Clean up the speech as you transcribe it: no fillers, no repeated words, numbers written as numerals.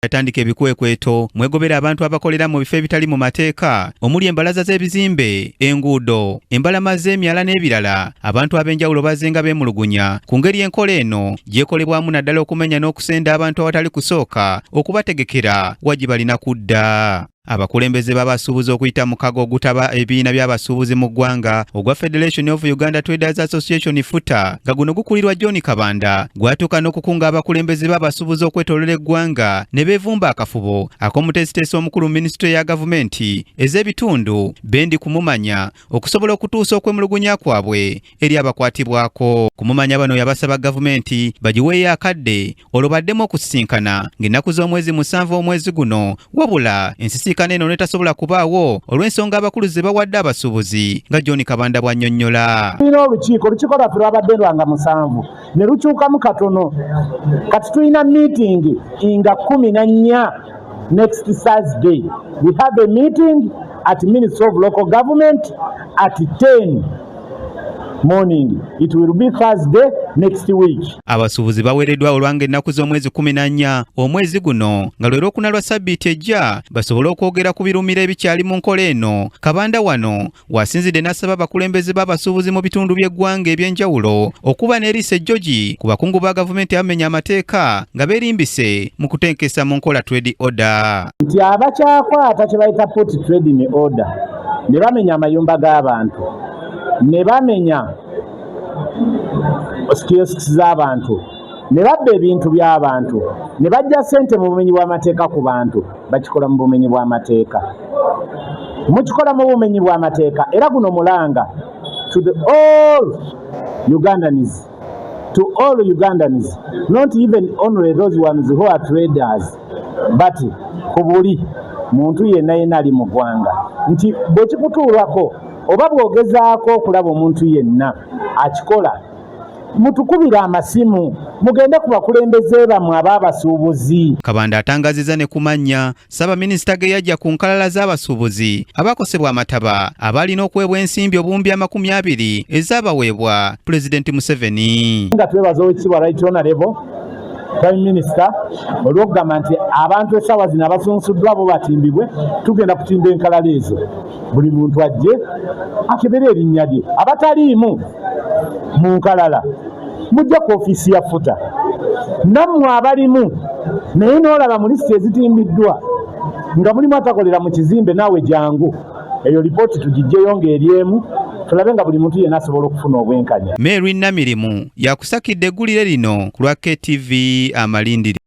Yatandika ebikwekweto mwegobera abantu abakolera mu bifo ebitali mu mateeka omuli embalaza z'ebizimbe, enguudo, embalama z'emyala n'ebirala. Abantu ab'enjawulo bazzenga beemulugunya ku ngeri enkola eno gy'ekolebwamu naddala okumenya n'okusenda abantu awatali kusooka okubategekera wa gye balina kudda. Abakulembeze b'abasuubuzi okuyita mu kago ogutaba ebibiina by'abasuubuzi mu ggwanga ogwa Federation of Uganda Traders Association FUTA nga guno gukulirwa John Kabanda gwatuuka n'okukunga abakulembeze b'abasuubuzi okwetoolola eggwanga ne beevumba akafubo ak'omuteesiteesi omukulu mu minisitule ya gavumenti ez'ebitundu Bendi Kumumanya okusobola okutuusa okwemulugunya kwabwe eri abakwatibwako. Kumumanya bano yabasaba gavumenti bagiweeyo akadde olwo baddemu okusisinkana ng'ennaku z'omwezi 7 omwezi guno, wabula ensisinkano eno netasobola kubaawo olw'ensonga abakulu ze bawadde abasuubuzi nga John Kabanda bw'annyonnyola. Tulina olukiiko, olukiiko lwaffe lwabadde lwanga 7 ne lukyukamu katono, kati tulina meeting nga 14 next Thursday. We have a meeting at Ministry of Local Government at 10 morning. It will be Thursday next week. Abasuubuzi baweereddwa olwanga ennaku z'omwezi 14 omwezi guno nga lwe lwokuna lwa ssabbiiti ejja basobole okwogera ku birumira ebikyali mu nkola eno. Kabanda wano wasinzidde n'asaba abakulembeze b'abasuubuzi mu bitundu by'eggwanga eby'enjawulo okuba n'eriiso ejjogi ku bakungu ba gavumenti abamenya amateeka nga beerimbise mu kutenkesa mu nkola trade order. Nti abakyakwata kye bayita put trade in order ne bamenya amayumba g'abantu ne bamenya kiosks z'abantu ne babba ebintu by'abantu ne bajja ssente mu bumenyi bw'amateeka ku bantu, bakikola mu bumenyi bw'amateeka, mukikola mu bumenyi bw'amateeka. Era guno mulanga to the all Ugandans, to all Ugandans, not even only those ones who are traders, but ku buli muntu yenna yenna ali mu ggwanga nti bwe kikutuulako oba bw'ogezaako okulaba omuntu yenna akikola, mutukubire amasimu, mugende ku bakulembeze bammwe ab'abasuubuzi. Kabanda atangazizza ne ku mannya ssaabaminisita ge yajja ku nkalala z'abasuubuzi abakosebwa amataba abaalina okuweebwa ensimbi obuwumbi 20 ezaabaweebwa Pulezidenti Museveni. Nga twebaza Oweekitiibwa Right Honorable Prime Minister olw'okugamba nti abantu essaawa zino abasunsuddwa bo batimbibwe. Tugenda kutimba enkalala ezo, buli muntu ajje akebere erinnya lye. Abataliimu mu nkalala mujja ku ofiisi ya FUTA. Nammwe abalimu naye n'olaba mu lisiti ezitimbiddwa nga mulimu atakolera mu kizimbe, naawe jangu, eyo lipooti tugijjeyo ng'eri emu, tulabe nga buli muntu yenna asobola okufuna obwenkanya. Mary Namirimu yakusakidde eggulire lino ku lwa KTV Amalindiri.